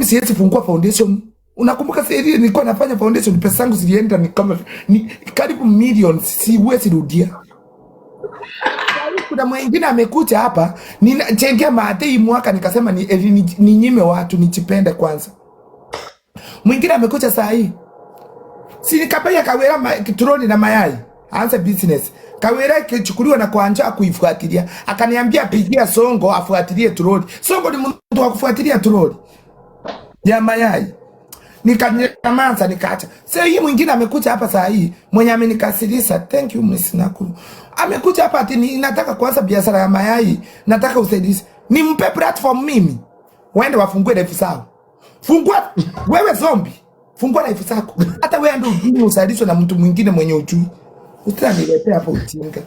siwezi fungua foundation. Unakumbuka sasa ile nilikuwa nafanya foundation, pesa zangu zilienda ni kama ni karibu millions, siwezi rudia. Kuna mwingine amekuja hapa, ninachengea maate hii mwaka, nikasema ninyime watu nijipende kwanza. Mwingine amekuja saa hii, si nikabaya Kawira troli na mayai aanze business. Kawira ikichukuliwa na kuanja kuifuatilia, akaniambia pigia Songo afuatilie troli. Songo ni mtu wa kufuatilia troli ya mayai. Nikanyamaza nikaacha. Sasa hii mwingine amekuja hapa saa hii mwenye amenikasirisha. Thank you Miss Nakuru. Amekuja hapa ati nataka kuanza biashara ya mayai, nataka usaidizi. Nimpe platform mimi. Waende wafungue live zao. Fungua wewe zombie. Fungua live zako. Hata wewe ndio ujui usaidizwe na mtu mwingine mwenye ujui. Utaniletea hapo ujinga.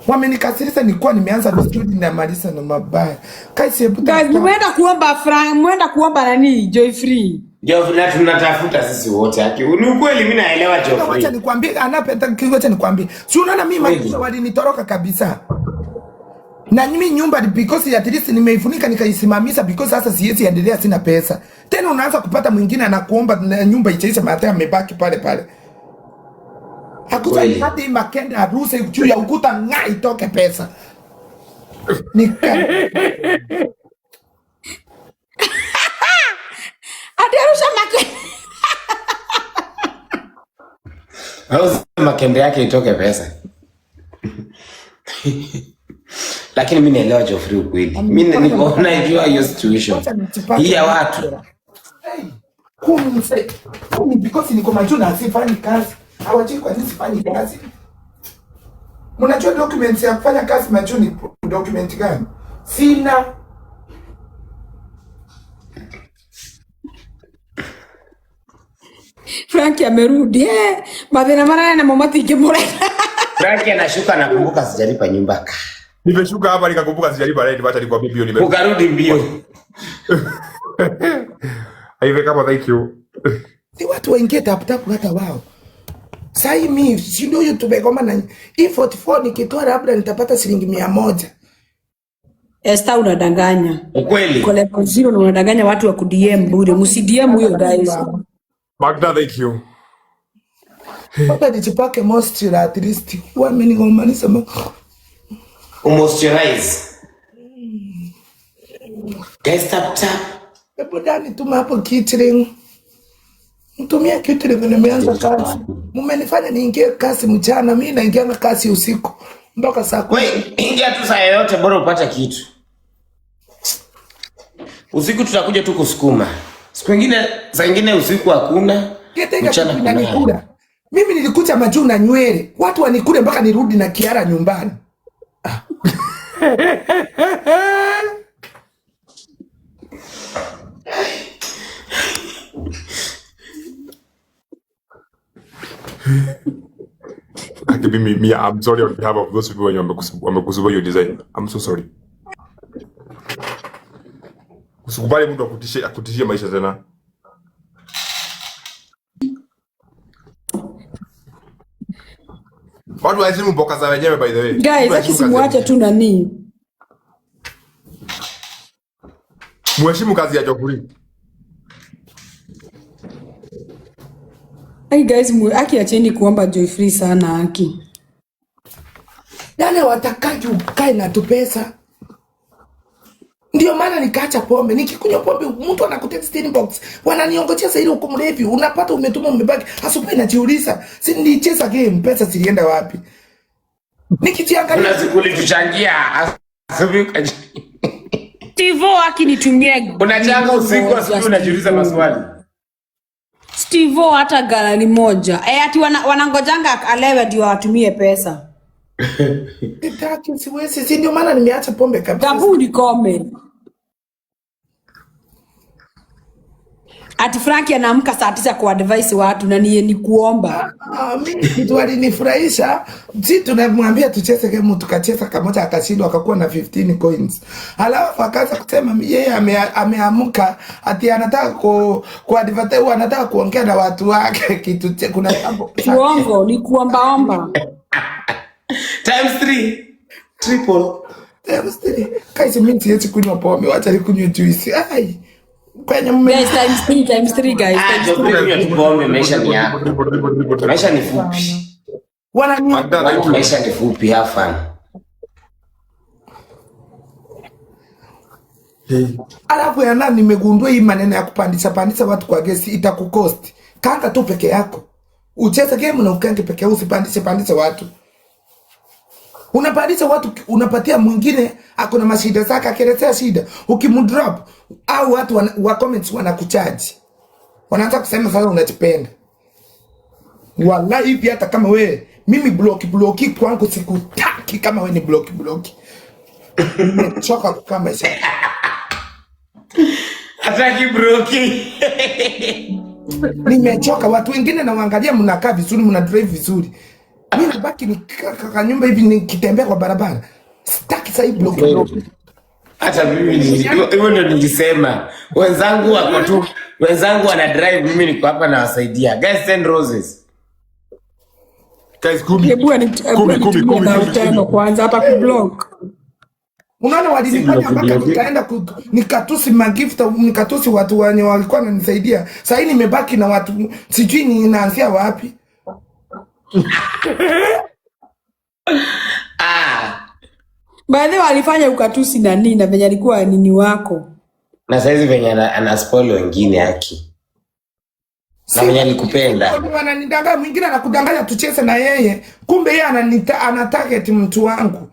Wamenikasirisha, nilikuwa nimeanza vizuri namaliza na mabaya. Kaisi, hebu Guys, tafuta. mumeenda kuomba Frank, mumeenda kuomba nani? Joy Free. Joffrey na tunatafuta sisi wote. Haki. Ni ukweli mimi naelewa Wacha Joffrey. nikwambie, anapenda wacha nikwambie. Si unaona mimi Kweli. maisha walinitoroka kabisa. Na mimi nyumba because at least nimeifunika nikaisimamisha because sasa siwezi endelea, sina pesa. Tena unaanza kupata mwingine anakuomba na nyumba ichaisha, mata amebaki pale pale. Hakuta Kweli. hadi makende aruse juu ya ukuta ng'a itoke pesa. Nika Ati arusha make. Au makende yake itoke pesa. Lakini mimi naelewa Joffrey ukweli. Mimi niko najua hiyo situation. Wacha nijipake Hii ya watu. Hey, kumi mse. Kumi because niko majuu na sifanyi kazi. Hawajui kwa nini sifanyi kazi. Mnajua documents ya kufanya kazi majuu ni document gani? Sina. Frank amerudi. Eh, mathina maraya namo matingĩmũrega. Frank anashuka nakumbuka sijalipa nyumba. Nimeshuka hapa nikakumbuka sijalipa rent, wacha nikwambie mbio nimerudi. Ukarudi mbio. Hivi kama thank you. Si watu waingie tap tap hata wao. Sai mi si ndio hiyo tumegoma na hii 44 nikitoa labda nitapata shilingi 100. Esther unadanganya. Ukweli. Uko level zero na unadanganya watu wa ku-DM bure. Msi-DM huyo guys. Magda, thank you. Mpaka nijipake moisture at least. Wamenigomanisha. Umoisturize. Guys, tap tap. Hebu dani tuma hapo catering. Mtumie catering nimeanza kazi. Mmenifanya niingie kazi mchana, mimi naingianga kazi usiku mpaka saa 10. We, ingia tu saa yoyote bora upate kitu. Usiku tutakuja tu kusukuma. Siku ingine, saa ingine usiku hakuna, Getega mchana kitu kunayo. inanikula. Mimi nilikuja majuu na nywele. Watu wanikule mpaka nirudi na kiara nyumbani. Aki mimi me, I'm sorry on behalf of those people wenye wamekusumbua hiyo design. I'm so sorry. Usikubali mtu akutishie maisha tena. Watu waheshimu mboka za wenyewe by the way. Guys, Mtu aki aheshimu kazi ya simuache mtu. tu nani. Muheshimu kazi ya Joffrey. Aki guys, aki acheni kuomba Joy Free sana aki. Yale watakaji ukae na tupesa. Ndio maana nikaacha pombe. Nikikunywa pombe mtu anakutext inbox. Wananiongojea sasa ile uko mlevi, unapata umetuma umebaki. Asubuhi najiuliza, si nilicheza game, pesa zilienda wapi? Nikijiangalia Kuna siku ulituchangia asubuhi Steve aki nitumie unachanga gili usiku, moja asubuhi unajiuliza Steve. maswali. Steve hata galani moja. Eh, ati wanangojanga alewe ndio atumie pesa. sitaki, siwezi. Si ndio maana nimeacha pombe kabisa. Gaburi kome. Ati Frank anaamka saa 9 kuadvise watu na ni kuomba. Ah, mimi kitu alinifurahisha, si tunamwambia tucheze game, tukacheza kamoja, akashindwa akakuwa na 15 coins. Alafu akaanza kusema yeye ameamka ati anataka ku advertise, anataka kuongea na watu wake kitu kuna jambo Uongo ni kuombaomba. Times 3 triple. Times three. Guys, mimi siwezi kunywa pombe, wacha nikunywe juice. Ai. Kwenye mme Guys, times three, times three, guys, Ah, times Geoffrey, three. kunywa tu pombe, maisha ni yako. Maisha ni fupi. wanani Magda, thank you. Maisha ni fupi, have fun. Hey. Alafu yana nimegundua hii maneno ya kupandisha pandisha watu kwa gesi itakukost. Kanga tu peke yako. Ucheze game na ukange peke yako, usipandishe pandishe watu. Unapandisha watu, unapatia mwingine ako na mashida zake, akielezea shida, ukimdrop au watu wa comments wanakucharge. Wanaanza kusema sasa unajipenda. Wallahi hivi hata kama we mimi block block kwangu sikutaki kama we ni block block. Nimechoka kukaa maisha. Hataki broki. Nimechoka watu wengine nawaangalia, mnakaa vizuri, mna drive vizuri. Mimi nabaki ni nyumba hivi nikitembea kwa barabara. Sitaki sasa hii block block. Hata mimi hivyo ndio nilisema. Wenzangu wako tu, wenzangu wana drive, mimi niko hapa nawasaidia. Guys, send roses. Guys, kumi. Hebu Kumi, kumi, anitumie kumi, na kumi, utano kumi. kwanza hata kublock. Unaona walinifanya block mpaka block. nikaenda nikatusi magifta, nikatusi watu wenye walikuwa wananisaidia. Sasa hii nimebaki na watu sijui ninaanzia wapi. Ah, By the way, alifanya ukatusi na nini na venye alikuwa nini wako. na saizi venye ana spoil wengine haki. Na venye alikupenda. Wananidanganya, mwingine anakudanganya tucheze na yeye, kumbe yeye ana target mtu wangu.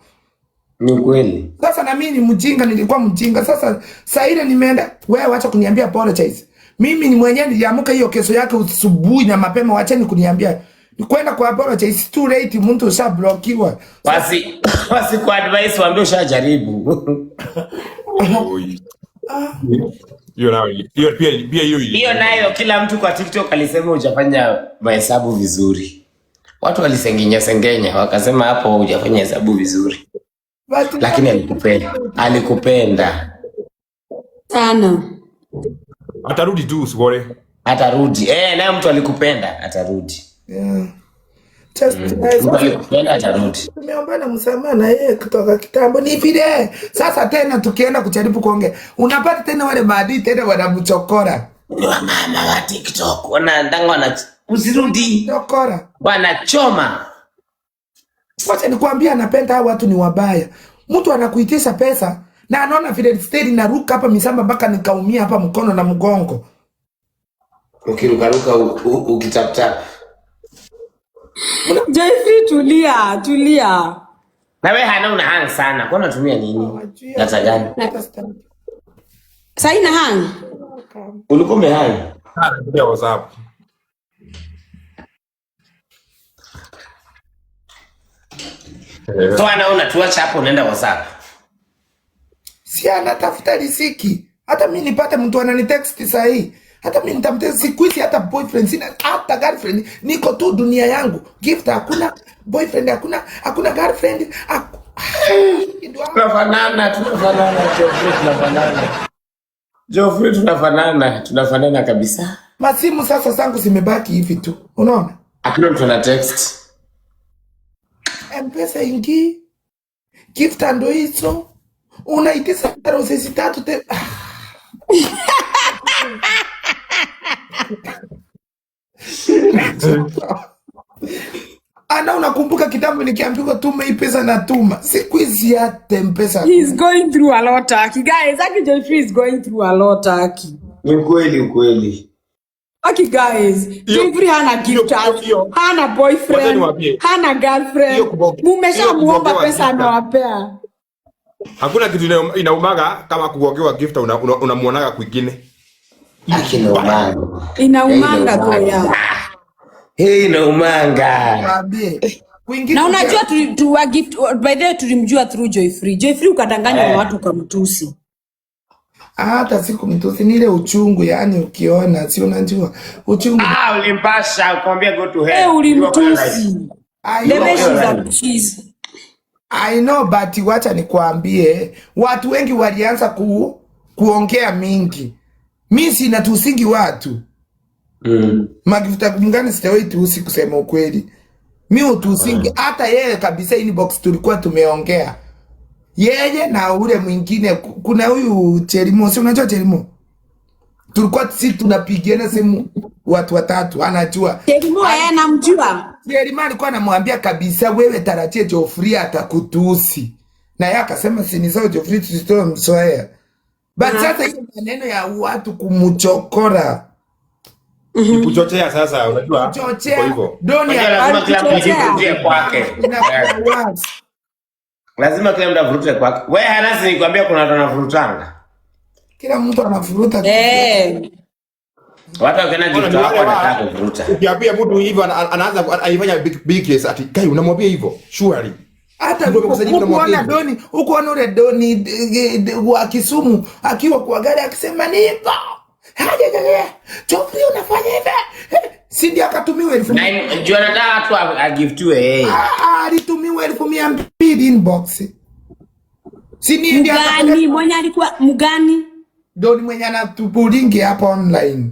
Ni kweli. Sasa na mimi ni mjinga, nilikuwa mjinga. Sasa saa ile nimeenda, wewe wacha kuniambia apologize. Mimi ni mwenyewe niliamka hiyo kesho yake asubuhi na mapema, wacheni kuniambia. Kwenda kwa apologize too late, mtu ushablockiwa. Wasi kwa advice waambie ushajaribu. Oi. Hiyo nayo hiyo pia hiyo Hiyo nayo kila mtu kwa TikTok alisema hujafanya mahesabu vizuri. Watu walisengenya sengenya wakasema hapo hujafanya hesabu vizuri. But Lakini alikupenda. Alikupenda. Sana. Atarudi tu usiworry. Atarudi. Eh, naye mtu alikupenda, atarudi. Yeah. Just Mtu alikupenda atarudi. tumeombana msamaha na yeye kutoka kitambo, ni vile sasa tena tukienda kujaribu kuongea unapata tena wale maadui tena wanamchokora Ni wamama wa TikTok wanaandanga wana usirudi. chokora. Wanachoma. Wacha nikwambie, anapenda hao watu ni wabaya. Mtu anakuitisha pesa na anaona vile steri naruka hapa misamba mpaka nikaumia hapa mkono na mgongo. Ukirukaruka ukitaptap. Jeffrey, tulia, tulia. Na wewe hana una hang sana. Kwa unatumia nini? Data gani? Sasa ina hang. Ulikuwa umehang. Ah, WhatsApp. So ana unatuacha hapo unaenda WhatsApp. Si anatafuta riziki. Hata mimi nipate mtu ananitext saa hii. Hata mimi nitamtext siku hizi, hata boyfriend sina, hata girlfriend. Niko tu dunia yangu. Gift hakuna, boyfriend hakuna, hakuna girlfriend. Tunafanana, tunafanana, Geoffrey tunafanana. Geoffrey tunafanana, tunafanana kabisa. Masimu sasa zangu zimebaki hivi tu. Unaona? Hakuna mtu ana text. M-Pesa ingi, gift ndo hizo. Unaitisha roses tatu te. Ana unakumbuka kitambo nikiambiwa tuma hii pesa na tuma. Siku hizi hata M-Pesa. He's going through a lot, Aki. Guys, Aki Jeffrey is going through a lot, Aki. Ni ukweli ukweli. Aki guys, Jeffrey hana gift, hana boyfriend, hana girlfriend. Mumeshamuomba pesa amewapea. Hakuna kitu inaumaga kama kugongewa gift unamuonaga kwingine. Aki inaumanga. Inaumanga tu ya. Hii inaumanga. Waambie. Kwingine Na unajua tu wa gift by the way tulimjua through Joyfree. Joyfree ukadanganywa na watu ukamtusi. Hata siku mtusi ni ile uchungu, yani ukiona si unajua uchungu. Ah, ulimpasha ukamwambia go to hell. Eh, ulimtusi. I The way know, she's a she's I know but wacha nikwambie, watu wengi walianza kuongea mingi. Mi sina tusingi watu. Magifuta mgani sijawahi tusi kusema ukweli. Mi utusingi hata yeye kabisa inbox tulikuwa tumeongea. Yeye na ule mwingine kuna huyu Chelimo, si unajua Chelimo? Tulikuwa si tunapigiana simu watu watatu, anajua. Chelimo eh, namjua. Chelimo alikuwa anamwambia kabisa, wewe tarajie Geoffrey atakutusi. Na yeye akasema si ni sawa Geoffrey, tusitoe mzoea. But sasa hiyo maneno ya watu kumchokora, Ni kuchochea sasa, unajua iko kuchochea hivyo. Doni Unajua lazima kila mtu Alikuchochea. ajivutie kwake. inakuwa worse. Lazima kila mtu avurute kwake. Wewe Hanasi, nikwambia kuna watu wanavurutanga. Kila mtu anafuruta. Eh. Watu wakiona Ona, gift ni wako wale wa wanataka kuvuruta. ukiambia mtu hivyo anaanza aifanya big, big case ati kai unamwambia hivyo surely. Hata Mtu amekusajili unamwambia hukuona hivyo. Doni, hukuona ule Doni wa Kisumu akiwa kwa gari akisema nipo. Haja Geoffrey unafanya hivi. Si ndio akatumiwa elfu Na juu anataka tu agiftiwe yeye. Alitumiwa 200,000 inbox. Si ni ndio Mgani akapeleka mwenye alikuwa mgani? Doni mwenye anatubulingi hapa online.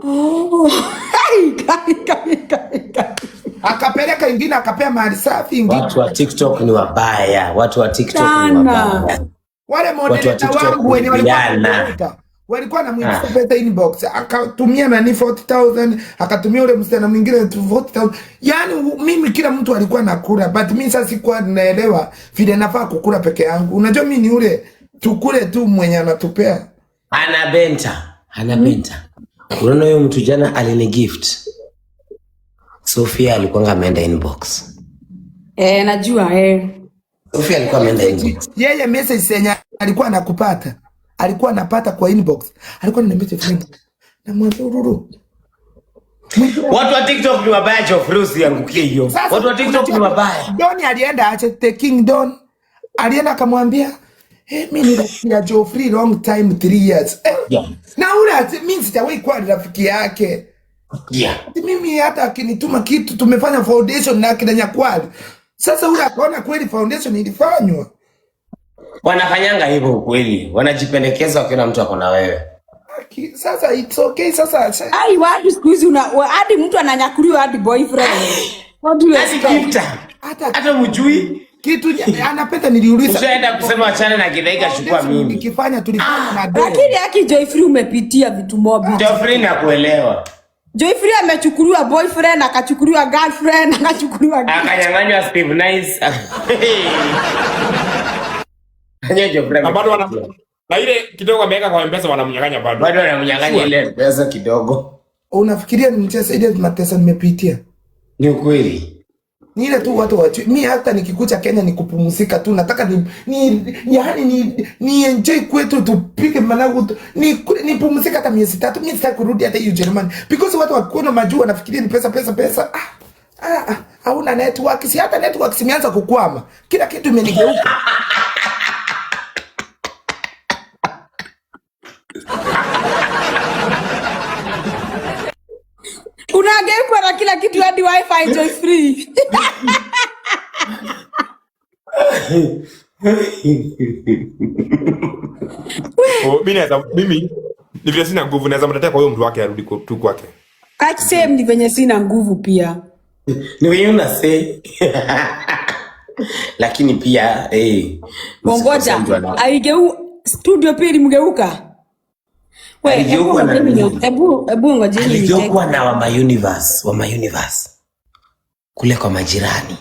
Oh. Kai, kai, kai, kai, kai. Akapeleka ingine akapea mahali safi ingine. Watu wa TikTok ni wabaya. Watu wa TikTok ni Sana. wabaya. Wale Watu wa moderator TikTok wangu wenye walikuwa vijana. moderator walikuwa namuingiza pesa inbox, akatumia nani 40,000, akatumia ule msichana mwingine 40,000. Yani mimi kila mtu alikuwa nakula, but mimi sasa sikuwa naelewa vile nafaa kukula peke yangu. Unajua mimi ni ule tukule tu mwenye anatupea. Ana Benta, Ana Benta. Unaona huyo mtu jana alini gift. Sofia alikuwa ameenda inbox. Eh, najua eh. Sofia alikuwa ameenda inbox. Yeye message yenye alikuwa anakupata, alikuwa anapata kwa inbox, alikuwa ananiambia friend, namwambia ururu. Watu wa TikTok ni wabaya, Geoffrey usiangukie hiyo. Sasa Watu wa TikTok ni unajua wabaya. Don alienda ache the King Don alienda akamwambia hey, mi ni rafiki ya Geoffrey long time 3 years Yeah. na ule ati mi sijawahi kuwa rafiki yake. Ati mimi hata akinituma kitu tumefanya foundation na akina Nyakwali. Sasa ule akaona kweli foundation ilifanywa. Wanafanyanga hivyo ukweli. Wanajipendekeza wakiona mtu ako na wewe. Sasa it's okay sasa Ai, watu siku hizi hadi mtu ananyakuliwa hadi boyfriend. What do you Hadi expect? gifter. Hata Hata mjui. kitu anapenda niliuliza. Ushaenda kusema achana na Githaiga, chukua Foundation mimi. ikifanya tulifanya na Don. Lakini haki Joyfrey umepitia vitu mob. Geoffrey nakuelewa. Joyfrey amechukuliwa boyfriend, akachukuliwa girlfriend, akachukuliwa Akanyang'anywa Steve Nice. Kanya Geoffrey Na bado wana amepitia. na ile kidogo ameweka kwa M-Pesa wanamnyang'anya bado. Bado wanamnyang'anya ile pesa kidogo. Unafikiria ni mchezo ile mateso nimepitia? Ni ukweli. Ni ile tu watu wajui. Mi hata nikikuja Kenya ni kupumzika tu, nataka ni yani ni enjoy kwetu, tupige managu tu, ni nipumzika hata miezi 3. Mimi sitaki kurudi hata hiyo Ujerumani because watu wakiona majuu wanafikiria ni pesa pesa pesa. Hauna network, si hata network zimeanza kukwama, kila kitu imenigeuka. Unageuka na kila kitu hadi wifi Joyfrey. Oh, mimi naweza mimi ni vile sina nguvu naweza mtetea kwa huyo mtu wake arudi tu kwake. Catch same ni venye sina nguvu pia. Ni wenyewe unasay. Lakini pia Ongoja, msikose mtu ana- aigeu studio pia ilimgeuka. We, hebu Aligeuka na ngojeni nini? hebu ngojeni nicheck. Aligeuka na wa my universe, wa my universe. Kule kwa majirani.